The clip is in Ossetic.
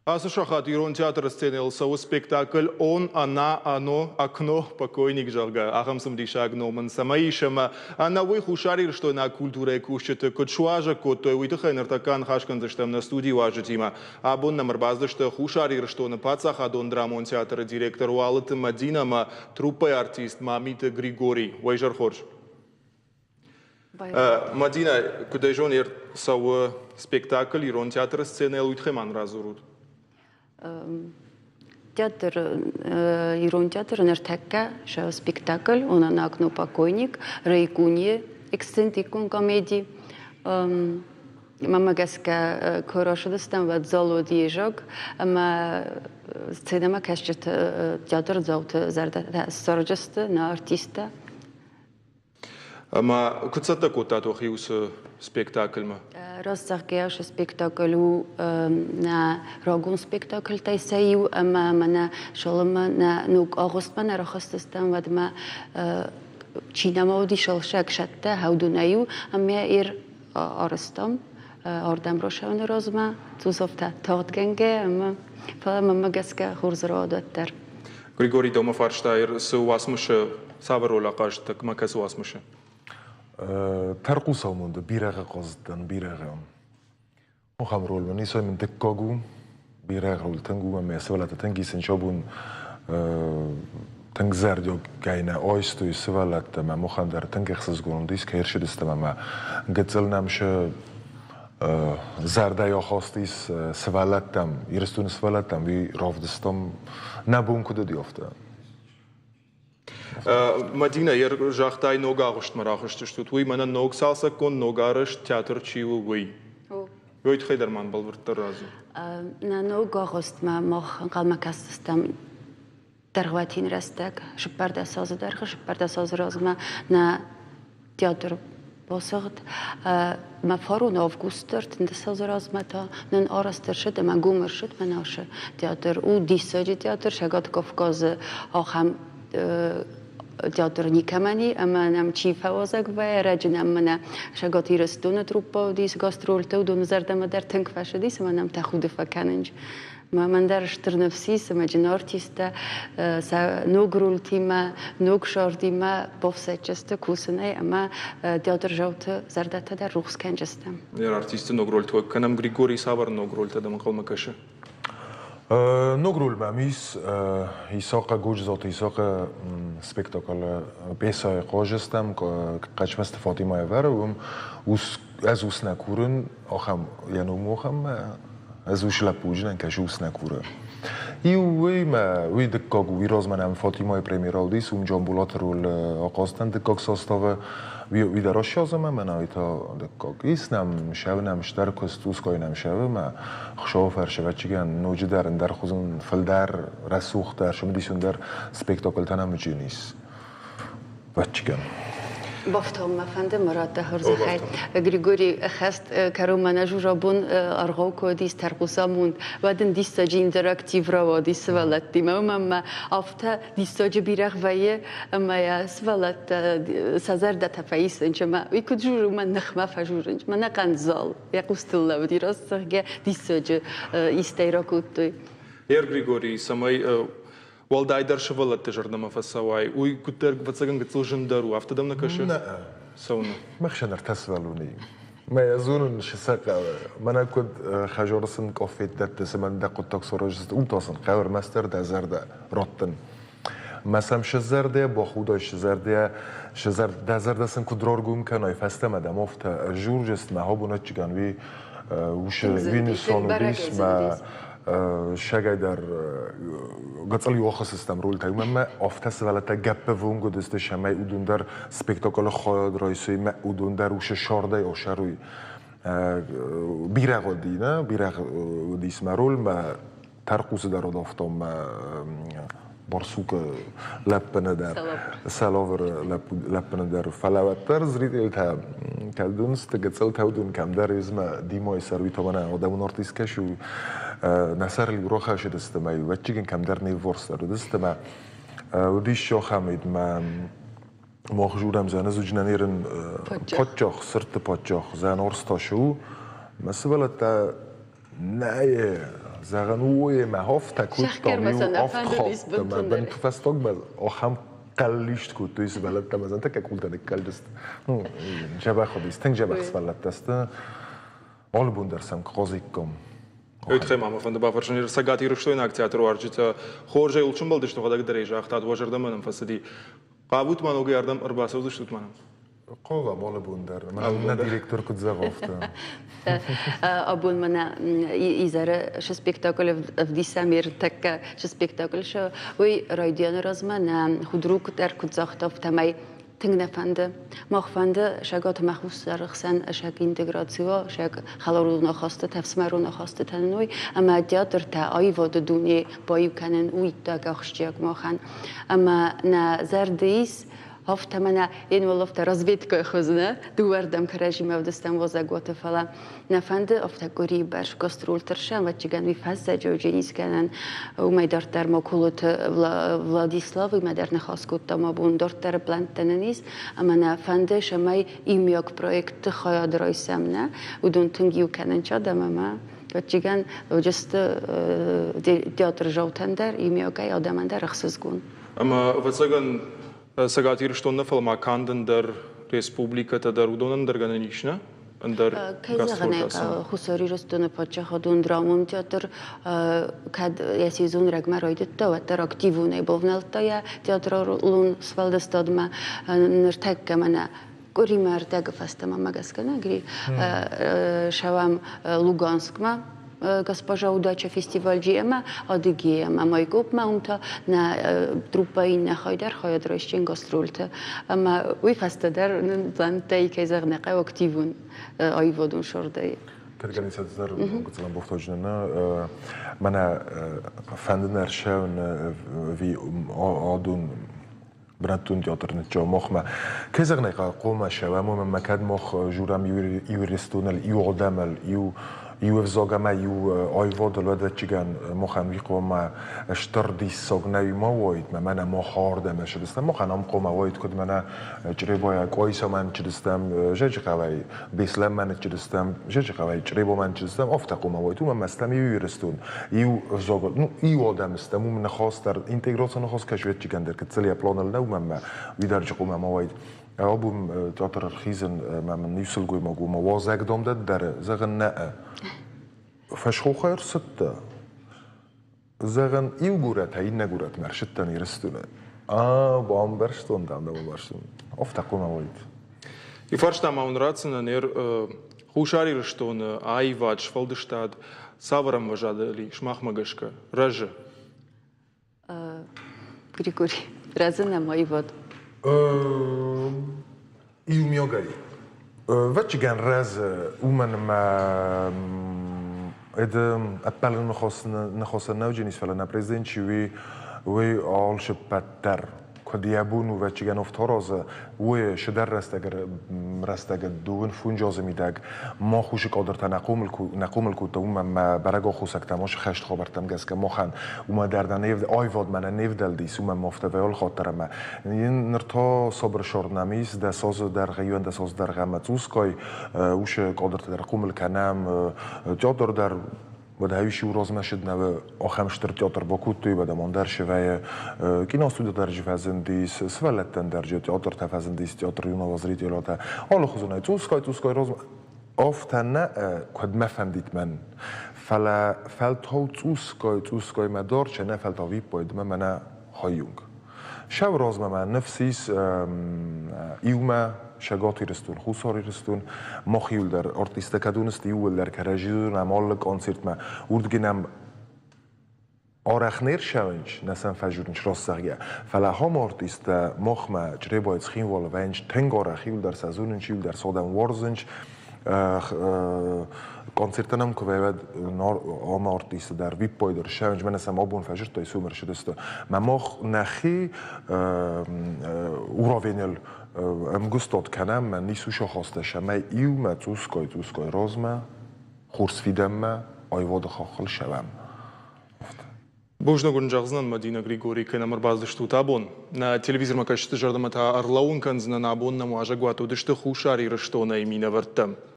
Ацы сахат Ирон театры сценӕйыл цӕуы спектакль «Он, она, оно, окно, покойник», зӕгъгӕ, ахӕм цымыдисаг ном ын цӕмӕй ис ӕмӕ ӕнӕуый хуссарирыстойнаг культурӕйы кусджыты куыд суазӕг кодтой, уый тыххӕй ныртӕккӕ аныхас кӕндзыстӕм нӕ студийы уазджытимӕ. Абон нӕм ӕрбацыдысты Хуссар Ирыстоны паддзахадон драмон театры директор Уалыты Мӕдинӕ ӕмӕ труппӕйы артист Мамиты Григорий. Уӕ изӕр хорз! Мадинӕ, куыд ӕй зонын, цӕуы спектакль Ирон театры сценӕйыл, уый тыххӕй ма нын радзурут. Театр, Ирон театры ныртӕккӕ сӕ спектакль «Он она окно покойник», Райкунье эксцентрикон комеди. Мӕнмӕ гӕсгӕ, куы рацыдыстӕм, уӕд зал уыд езаг, ӕмӕ сценӕмӕ кӕсджыты театрдзауты зӕрдӕтӕ ссардысты нӕ артисттӕ. Ӕмӕ куыд цӕттӕ кодтат уӕхи уыцы спектакльмӕ? Раст зӕгъгӕйӕ, уыцы спектакль у нӕ рагон спектакльтӕй сӕ иу, ӕмӕ мӕнӕ цалынмӕ нӕ ног агъуыстмӕ нӕ рахызтыстӕм, уӕдмӕ чи нӕма уыдис ӕлсӕг сӕттӕ, хӕудунӕй-иу ӕмӕ ир арӕзтам ардӕм рацӕуыны размӕ, Тузовтӕ тагъдгӕнгӕ ӕмӕ фӕлӕ мӕнмӕ гӕсгӕ хорз рауад уӕддӕр. Григорий дӕумӕ фарста, цы уацмысы цавӕр роль ахъазыдтӕ ӕмӕ кӕцы уацмысы? Тӕрхъусау мын бирӕгъы хъазыдтӕн, бирӕгъы. Ахӕм роль мын исой мын дыккаг у, бирӕгъ роль тынг у ӕмӕ сывӕллӕттӕ тынг исын сӕ бон тынг зӕрдиагӕй нӕ айстой сывӕллӕттӕ ӕмӕ махӕн дӕр тынг ӕхсызгон уыдис, кӕй ӕрцыдыстӕм ӕмӕ гыццыл нӕм сӕ зӕрдӕйы ахаст ис сывӕллӕттӕм, Ирыстоны сывӕллӕттӕм, уый равдыстам, нӕ бон куыд уыди, афтӕ. Мадинӕ, загътай, ног агъуыстмӕ рахызтыстут. Уый мӕнӕ ног цалцӕггонд, ног арӕзт театр чи у, уый. Уый тыххӕй дӕр ма бӕлвырддӕр радзур. Нӕ ног агъуыстмӕ мах ӕнхъӕлмӕ кастыстӕм дӕргъвӕтин рӕстӕг, 14 азы дӕргъы, 14 азы размӕ нӕ театр басыгъд. Мӕ фарон августы 13 азы размӕ та нын арӕзт ӕрцыд ӕмӕ гом ӕрцыд мӕнӕ ацы театр. У диссаджы театр, Цӕгат Кавказы ахӕм театр никӕмӕн и, ӕмӕ нӕм чи фӕуазӕг вӕййы, ӕрӕджы нӕм мӕнӕ Цӕгат Ирыстоны труппӕ уыдис гастрольты, уыдоны зӕрдӕмӕ дӕр тынг фӕцыдис ӕмӕ нӕм тӕхуды фӕкӕнынц. Мӕн дӕр стыр ныфс ис, ӕмӕ джын артисттӕ сӕ ног рольтимӕ, ног зардимӕ бафсӕддзысты кусынӕй ӕмӕ театрзауты зӕрдӕтӕ дӕр рухс кӕнджысты. Артисты ног рольтӕ кӕнӕм. Григорий, цавӕр ног рольтӕ дӕм ӕнхъӕлмӕ кӕсы? Ног роль мӕм ис Исахъы Годжызаты Исахъы спектаклы пьесӕйы хъазыстӕм Хъӕцмӕзты Фатимӕйы ӕвӕры, уым ус ӕз ус нӕ курын, ахӕм йӕ ном у ахӕм, ӕз ус лӕппуджынӕн кӕсы ус нӕ куры. Иу уый мӕ уый дыккаг у, уый размӕ нӕм Фатимайы премьерӕ уыдис, уым Джамбулаты роль ахъазтӕн дыккаг составы. Уый дӕр ассӕдз ӕмӕ мӕнӕ уый та дыккаг. Ис нӕм сӕв нӕм стӕр куыст, уской нӕм сӕвы мӕ Хуыцауы фӕрсывӕдчигӕн ноджыдӕр ӕндӕрхуызон фылдӕр, рӕсугъддӕр, цымыдисондӕр спектакльтӕ нӕм ис. Вӕдчигӕн. Бафтауын мӕ фӕнды Мурат дӕ хорзӕхӕй. Григорий хӕст кӕронмӕ нӕ жужабон аргъау куы уыдис тӕрхъусамонд, уӕд ын диссаджы интерактив рауади сывӕллӕттимӕ. Уымӕн ӕмӕ афтӕ диссаджы бирӕгъ вӕййы, ӕмӕ йӕ сывӕллӕттӕ сӕ зӕрдӕтӕ фӕисынц ӕмӕ уый куыд журы, уымӕн ныхмӕ фӕжурынц. Мӕнӕ хъандзал йӕ хъустыл лӕууыди, раст зӕгъгӕ, диссаджы истӕй ракодтой. Ер Григорий, цӕмӕй уӕлдайдӕр сывӕллӕтты зӕрдӕмӕ фӕцӕуай, уый куыддӕр, ӕвӕццӕгӕн, гыццыл зындӕр у, афтӕ дӕм нӕ кӕсы? Нӕ. Цӕуынӕ? Махсӕн ӕртӕ сывӕллони. Мӕ зонун сӕ хъӕуы. Мӕнӕ куд хӕзор сын къофет дӕтты, цымӕн дӕ хъуыддаг сараздзысты, уым та сын хъӕуы ӕрмӕстдӕр дӕ зӕрдӕ раттын. Мӕ сӕм сӕ зӕрдӕ бахудай, сӕ зӕрдӕ, сӕ дӕ зӕрдӕ сын куд раргом кӕнай, фӕстӕмӕ дӕм афтӕ ӕззурджыст мӕ хабонӕччигӕн уи усы винысон уыдис мӕ сӕгӕй дӕр гыцъыл иохысыстӕм рольтӕ. Уымӕн мӕ афтӕ сывӕллӕттӕ гӕппӕввонг уыдысты, цӕмӕй уыдон дӕр спектаклы хайад райсой, мӕ уыдон дӕр усы сӕрдӕй асӕрой. Бирӕ уыди, нӕ? Бирӕ уыдис мӕ роль, мӕ тӕрхъусы дӕр уыдафтон мӕ барсукы лӕппыны дӕр, сӕлавыры лӕппыны дӕр. Фӕлӕ уӕддӕр зрителтӕ кӕдунсты гыццылтӕ уыдон кӕмдӕр измӕ Димойы сӕр уый томана адӕмон артист кӕсы, нӕ сӕрыл рохӕсыдысты мӕ ӕвӕццӕгӕн кӕмдӕр не вворсдӕр уыдысты мӕ уыдис ахӕм мӕ мах журӕм зӕны зуджнӕн ерын подчох, сырдты подчох, зӕн орсташы у. Мӕ сывӕллӕттӕ нӕйы. Зӕгъын, уой мӕ афтӕ кодтам, иу авд хатты мӕ бынты фӕстагмӕ ахӕм хъӕллист кодтой сывӕллӕттӕ мӕ зӕнтӕ къултӕ ныккалдысты. Ну, дзӕбӕх уыдис, тынг дзӕбӕх сывӕллӕттӕ сты. Алы бон дӕр сӕм хъазиккам. Уый тыххӕй ма мӕ фӕнды бафӕрсын, Цӕгат Ирыстойнаг театруарзджытӕ хорзӕй уыл сӕмбӕлдысты, уӕдӕг дӕр ӕй загътат, уӕ зӕрдӕмӕ нӕм фӕцыди. Хъавут ма ногӕй ардӕм ӕрбацӕудзыстут ма нӕм? Хъавӕм алы бон дӕр. Нӕ директор куыд зӕгъы, афтӕ. Абон мӕнӕ изӕры шы спектакль ӕвдисӕм ӕртӕккӕ шы спектакль шы уый райдианы размӕ нӕ худрук дӕр куыд загъта, афтӕмӕй тынг нӕ фӕнды. Мах фӕнды сӕгаты мӕ хуссары хсӕн сӕг интеграци уа, сӕг хӕларон ахастытӕ, ӕфсымӕрон ахастытӕ нын уой, ӕмӕ театртӕ аивады дуне баиу кӕнын у иттӕг ахсджиаг махӕн. Ӕмӕ нӕ зӕрды ис афтӕ мӕнӕ ен уолофтӕ разведкӕйы хуызы дыууӕрдӕм кӕрӕдзимӕ ӕвдыстам уазӕгуаты, фӕлӕ нӕ фӕнды афтӕ къуырийы бӕрц гастрольты рсӕм, ӕвӕццӕгӕн уый фӕззӕджы удженискӕнӕн. Уымӕй дарддӕр ма Кулоты Владиславимӕ дӕр ныхас кодтам абон, дарддӕры плӕнттӕ нын ис, ӕмӕ нӕ фӕнды, цӕмӕй иумиаг проектты хайад райсӕм, нӕ уыдон тынг иу кӕнынц адӕм ӕмӕ ӕвӕццӕгӕн уыдысты театрзаутӕн дӕр, иумиагӕй адӕмӕн дӕр ӕхсызгон. Ӕмӕ ӕвӕццӕгӕн Цӕгат Ирыстон нӕ, фӕлӕ ма канд ӕндӕр республикӕтӕ дӕр уыдонӕн дӕр гӕнӕн ис, нӕ? Ӕндӕр Кӕй зӕгъын ӕй хъӕуы, Хуссар Ирыстоны паддзахадон драмон театр кӕд йӕ сезон рӕгмӕ райдыдта, уӕддӕр активонӕй бавнӕлдта йӕ театралон сфӕлдыстадмӕ. Ныртӕккӕ мӕнӕ къуыримӕ ӕрдӕгы фӕстӕмӕ мӕ гӕсгӕ нӕ сӕуӕм Луганскмӕ госпожа Удача фестиваль ӕмӕ Адыгея ӕмӕ Майкопмӕ, уым та нӕ труппӕйы иннӕ хай дӕр хайад райсджын гастрольты. Ӕмӕ уый фӕстӕ дӕр нын плӕнттӕй, кӕй зӕгъын ӕй хъӕуы, активон аивадон сӕрдӕй. Организатор гуцалан бофтоджнана мӕнӕ фӕнды ӕршӕун ви адун бынӕттон театр ныччо мохмӕ. Кӕй зӕгъын ӕй хъӕуы, хъомӕ сӕуӕм, уымӕн ӕмӕ кӕд мох журам иу Ирыстоныл, иу адӕмыл, иу ӕвзаг ӕмӕ иу аивадыл, уӕд ӕвӕццӕгӕн махӕн уый хъуамӕ стыр диссаг нӕ ма уаид, мӕ мӕнӕ мах ардӕм ӕрцыдыстӕм, махӕн ам хъуамӕ уаид, куыд мӕнӕ Чъребайӕ Къуайсамӕ ныццыдыстӕм, Зӕджыхъӕуӕй Беслӕнмӕ ныццыдыстӕм, Зӕджыхъӕуӕй Чъребомӕ ныццыдыстӕм, афтӕ хъуамӕ уаид, уымӕн ӕмӕ стӕм иу Ирыстон, иу ӕвзагыл, ну, иу адӕм стӕм, уым ныхас дӕр, интеграцион ныхас кӕс ӕвӕццӕгӕн дӕр гыццыл йӕ планыл нӕу, мӕнмӕ уый дӕр хъуамӕ ма уаид. Абон театр ӕрхизын ӕмӕ мын иу сылгоймаг у, мӕ уазӕгдон дӕр, зӕгъын, нӕ. Фӕсхохӕй ӕрцыдтӕ. Зӕгъӕн, иу горӕтӕй иннӕ горӕтмӕ ӕрсыдтӕн Ирыстоны. А, бамбӕрстон, дам, дӕ бамбӕрстон. Афтӕ хъуамӕ уаид. И фарста ма уын ратдзынӕн ӕр Хуссар Ирыстоны аивад, сфӕлдыстад цавӕр ӕмвӕзадыл и сымахмӕ гӕсгӕ? Рӕзы? Григорий, рӕзы нӕм аивад? Иумиагӕй. Ӕвӕццӕгӕн рӕзы, уымӕн ӕмӕ ӕд ӕппӕлын ныхасӕн нӕ уыдзӕнис, фӕлӕ нӕ президент чи уый, уый алцыппӕт дӕр куыд йӕ бон у, ӕвӕццӕгӕн афтӕ уый цыдӕр рӕстӕг дыууын фунджазы мидӕг мах уыцы кадртӕ нӕ хъомыл кодта, уымӕн ӕмӕ бӕрӕг аххосӕгтӕ ма хӕст хабӕрттӕм гӕсгӕ махӕн уымӕ дӕр нӕ аивадмӕ нӕ не вдӕлдис, уымӕн ма афтӕ вӕй алхатт дӕр ӕмӕ ныр та сабыр сӕр нӕм ис, 10 азы дӕргъы, 11 азы дӕргъы ӕмӕ цъусгай уыцы кадртӕ дӕр хъомыл кӕнӕм, театр дӕр уӕд иу размӕ цыд ахӕм стыр театр бакодтой, уӕд ӕм дӕр сывӕйы киностуди дӕр фӕзындис, сывӕллӕттӕн дӕр театртӕ фӕзындис, театр юного зрителятӕ. Алыхуызонӕй цъусгай-цъусгай размӕ афтӕ нӕ, куыд мӕ фӕндид мӕн. Фӕлӕ фӕлтау цъусгай-цъусгай мӕ дарча, нӕ фӕлтау виппайды мӕнӕ хайунг. Сӕу размӕ мӕ ныфс ис иумӕ Цӕгат Ирыстон, Хуссар Ирыстон, мах иуылдӕр артисттӕ кӕд уынысты иууылдӕр кӕрӕдзийы нӕм алы концертмӕ, уырдыгӕй нӕм арӕх не рцӕуынц, нӕ сӕм фӕзурынц раст зӕгъгӕ. Фӕлӕ ахӕм артисттӕ махмӕ Чъребайы, Цхинвалы вӕййынц тынг арӕх, иуылдӕр сӕ зонынц, иуылдӕр сӕ адӕм уарзынц. Концерттӕ нӕм куы вӕййы, уӕд ам артисттӕ дӕр виппайды ӕрцӕуынц, мӕнӕ сӕм абон фӕзырдтой, сомы ӕрцыдысты. Мӕ мах нӕхи уровеныл ӕмгуыстад кӕнӕм, мӕ ницы сахастӕ, цӕмӕй иумӕ цъусгай-цъусгай размӕ, хорз фидӕнмӕ аивады хаххыл ссӕуӕм. Бузныг уын зӕгъдзынӕн, Мадина Григорий, кӕй нӕм ӕрбацыдыстут абон. Нӕ телевизормӕ кӕсджыты зӕрдӕмӕ та ӕрлӕууын кӕндзынӕн, абон нӕм уазӕгуат уыдысты Хуссар Ирыстонӕй минӕвӕрттӕ.